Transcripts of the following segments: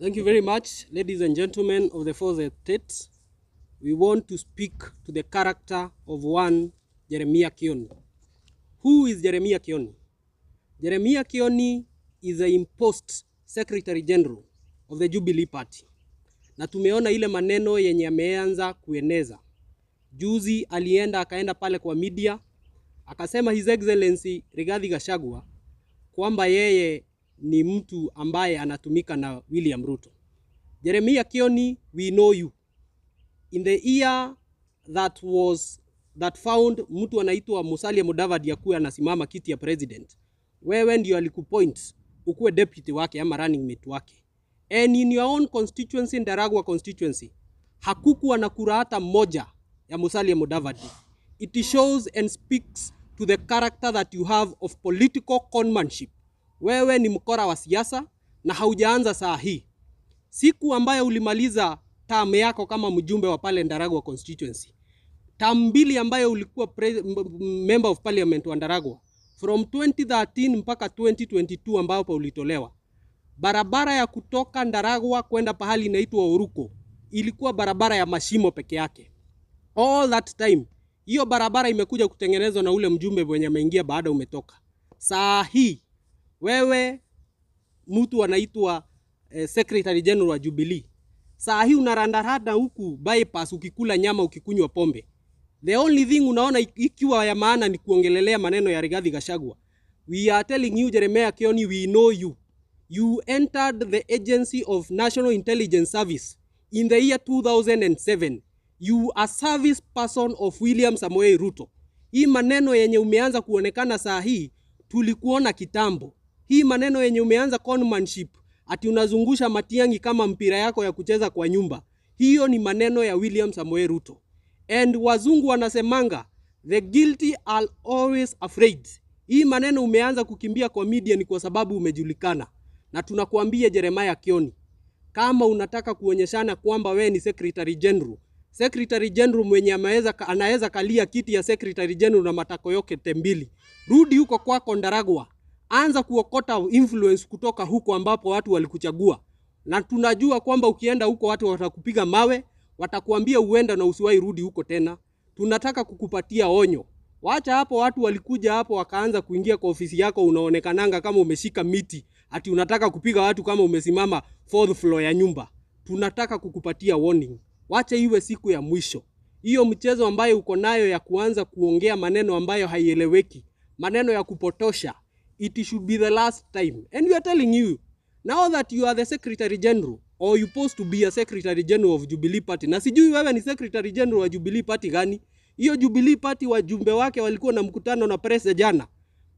Thank you very much, ladies and gentlemen of the fourth estate. We want to speak to the character of one Jeremiah Kioni. Who is Jeremiah Kioni? Jeremiah Kioni is a imposed Secretary General of the Jubilee Party. Na tumeona ile maneno yenye ameanza kueneza. Juzi alienda akaenda pale kwa media akasema His Excellency Rigathi Gachagua kwamba yeye ni mtu ambaye anatumika na William Ruto. Jeremiah Kioni, we know you. In the year that was that found mtu anaitwa Musalia Mudavadi akuwe anasimama kiti ya president, wewe ndio alikupoint ukuwe deputy wake ama running mate wake. And in your own constituency, Ndaragwa constituency, hakukuwa na kura hata moja ya Musalia Mudavadi. It shows and speaks to the character that you have of political conmanship. Wewe ni mkora wa siasa na haujaanza saa hii. Siku ambayo ulimaliza term yako kama mjumbe wa pale Ndaragwa constituency, term mbili ambayo ulikuwa member of parliament wa Ndaragwa from 2013 mpaka 2022 ambapo ulitolewa, barabara ya kutoka Ndaragwa kwenda pahali inaitwa Oruko ilikuwa barabara ya mashimo peke yake. All that time hiyo barabara imekuja kutengenezwa na ule mjumbe mwenye ameingia baada umetoka. Saa hii wewe mtu anaitwa Secretary General wa Jubilee, saa hii unarandaranda huku bypass ukikula nyama ukikunywa pombe. The only thing unaona ikiwa ya maana ni kuongelelea maneno ya Rigathi Gachagua. We are telling you, Jeremiah Kioni, we know you. You entered the agency of National Intelligence Service in the year 2007. You are service person of William Samoei Ruto. Hii maneno yenye umeanza kuonekana saa hii tulikuona kitambo. Hii maneno yenye umeanza conmanship, ati unazungusha Matiang'i kama mpira yako ya kucheza kwa nyumba, hiyo ni maneno ya William Samoei Ruto. And wazungu wanasemanga, "The guilty are always afraid." Hii maneno umeanza kukimbia kwa media ni kwa sababu umejulikana, na tunakuambia, Jeremiah Kioni, kama unataka kuonyeshana kwamba wewe ni Secretary General, Secretary General mwenye anaweza kalia kiti ya Secretary General na matako yote mbili, rudi huko kwako Ndaragwa, anza kuokota influence kutoka huko ambapo watu walikuchagua, na tunajua kwamba ukienda huko watu watakupiga mawe, watakuambia uenda na usiwahi rudi huko tena. Tunataka kukupatia onyo. Wacha hapo watu walikuja hapo wakaanza kuingia kwa ofisi yako, unaonekananga kama umeshika miti, ati unataka kupiga watu kama umesimama fourth floor ya nyumba. Tunataka kukupatia warning. Wacha iwe siku ya mwisho. Hiyo mchezo ambayo uko nayo ya kuanza kuongea maneno ambayo haieleweki, maneno ya kupotosha, it should be the last time. And we are telling you, now that you are the Secretary General or you supposed to be a Secretary General of Jubilee Party, na sijui wewe ni Secretary General wa Jubilee Party gani? Hiyo Jubilee Party wajumbe wake walikuwa na mkutano na press jana.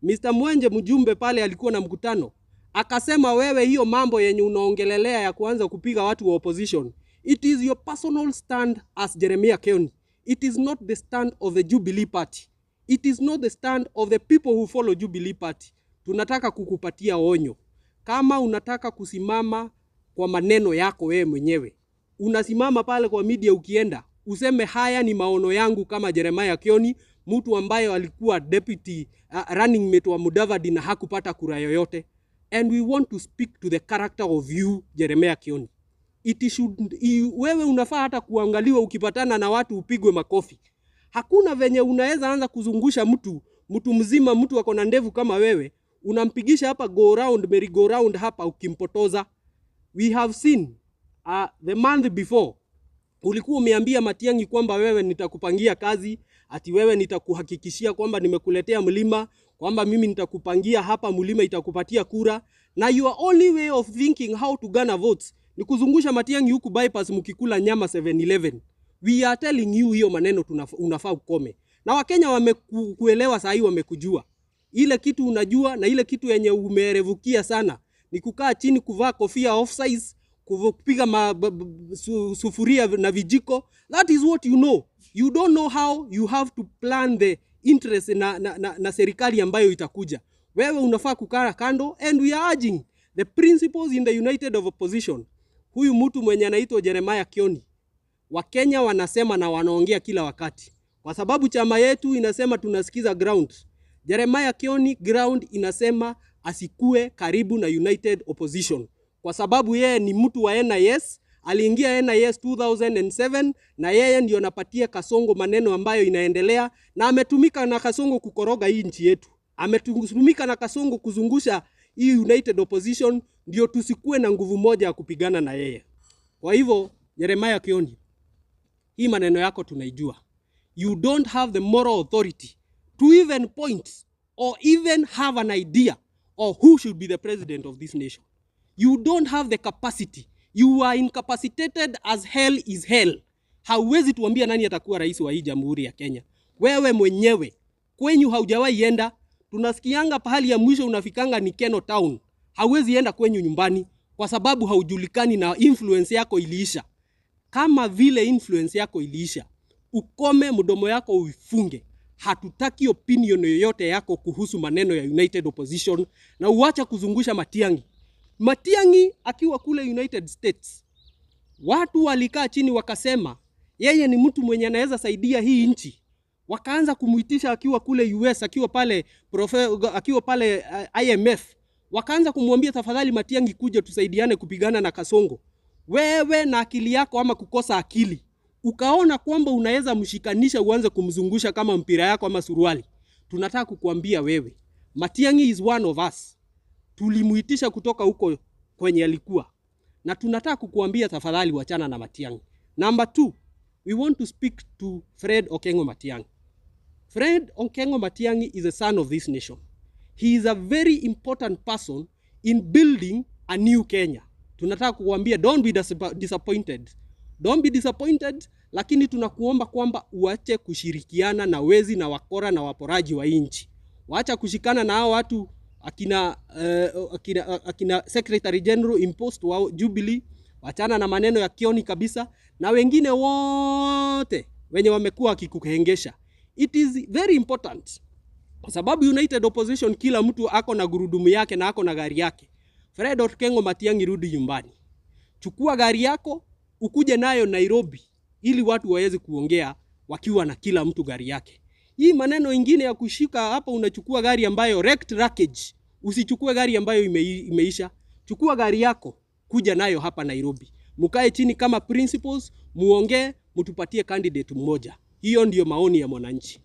Mr. Mwenje, mjumbe pale, alikuwa na mkutano akasema, wewe hiyo mambo yenye unaongelelea ya kuanza kupiga watu wa opposition, it is your personal stand as Jeremiah Kioni. It is not the stand of the Jubilee Party. It is not the stand of the people who follow Jubilee Party. Tunataka kukupatia onyo. Kama unataka kusimama kwa maneno yako wewe mwenyewe, unasimama pale kwa media, ukienda useme, "Haya ni maono yangu kama Jeremiah Kioni, mtu ambaye alikuwa deputy running mate wa Mudavadi na hakupata kura yoyote." And we want to speak to the character of you, Jeremiah Kioni. It should, wewe unafaa hata kuangaliwa, ukipatana na watu upigwe makofi. Hakuna venye unaweza anza kuzungusha mtu, mtu mzima, mtu ako na ndevu kama wewe, unampigisha hapa go round, merry go round hapa ukimpotoza. We have seen the month before ulikuwa umeambia Matiang'i kwamba wewe nitakupangia kazi, ati wewe nitakuhakikishia kwamba nimekuletea mlima, kwamba mimi nitakupangia hapa mlima itakupatia kura, na your only way of thinking how to garner votes ni kuzungusha Matiang'i huku bypass mkikula nyama 7-Eleven. We are telling you, hiyo maneno unafaa ukome. Na Wakenya wamekuelewa saa hii, wamekujua. Ile kitu unajua na ile kitu yenye umeerevukia sana ni kukaa chini, kuvaa kofia off size, kupiga sufuria na vijiko. That is what you know. You don't know how you have to plan the interest na serikali ambayo itakuja. Wewe unafaa kukaa kando, and we are urging the principals in the United of Opposition. Huyu mtu mwenye anaitwa Jeremiah Kioni, Wakenya wanasema na wanaongea kila wakati, kwa sababu chama yetu inasema tunasikiza ground. Jeremiah Kioni, ground inasema asikue karibu na United Opposition, kwa kwa sababu yeye ni mtu wa NIS. Aliingia NIS 2007 na yeye ndio anapatia Kasongo maneno ambayo inaendelea, na ametumika na Kasongo kukoroga hii nchi yetu. Ametumika na Kasongo kuzungusha hii United Opposition ndio tusikue na nguvu moja ya kupigana na yeye. Kwa hivyo Jeremiah Kioni, hii maneno yako tunaijua. You don't have the moral authority to even point or even have an idea of who should be the president of this nation. You don't have the capacity. You are incapacitated as hell is hell. Hauwezi tuambia nani atakuwa rais wa hii jamhuri ya Kenya. Wewe mwenyewe kwenyu haujawahi enda. Tunasikianga pahali ya mwisho unafikanga ni Keno Town. Hauwezi enda kwenyu nyumbani kwa sababu haujulikani na influence yako iliisha. Kama vile influence yako iliisha, ukome mdomo yako uifunge. Hatutaki opinion yoyote yako kuhusu maneno ya United Opposition, na uacha kuzungusha Matiang'i. Matiang'i akiwa kule United States, watu walikaa chini wakasema yeye ni mtu mwenye anaweza saidia hii nchi. Wakaanza kumuitisha akiwa kule US, akiwa pale IMF, wakaanza kumwambia tafadhali Matiang'i, kuja tusaidiane kupigana na Kasongo. Wewe na akili yako ama kukosa akili, ukaona kwamba unaweza mshikanisha, uanze kumzungusha kama mpira yako ama suruali. Tunataka kukuambia wewe, Matiang'i is one of us. Tulimuitisha kutoka huko kwenye alikuwa, na tunataka kukuambia tafadhali, wachana na Matiang'i. Number two, we want to speak to Fred Okengo Matiang'i. Fred Okengo Matiang'i is a son of this nation. He is a very important person in building a new Kenya. Tunataka kukuambia don't be disappointed. Don't be disappointed, lakini tunakuomba kwamba uache kushirikiana na wezi na wakora na waporaji wa nchi. Waacha kushikana na hao watu akina Secretary General impost wa Jubilee. Wachana na maneno ya Kioni kabisa na wengine wote wenye wamekuwa wakikuhengesha. It is very important kwa sababu United Opposition kila mtu ako na gurudumu yake na ako na gari yake. Fred Okengo Matiang'i, rudi nyumbani, chukua gari yako ukuje nayo Nairobi ili watu waweze kuongea wakiwa na kila mtu gari yake. Hii maneno ingine ya kushika hapa, unachukua gari ambayo wrecked wreckage. Usichukue gari ambayo imeisha. Chukua gari yako kuja nayo hapa Nairobi, mukae chini kama principals, muongee, mtupatie candidate mmoja. Hiyo ndiyo maoni ya mwananchi.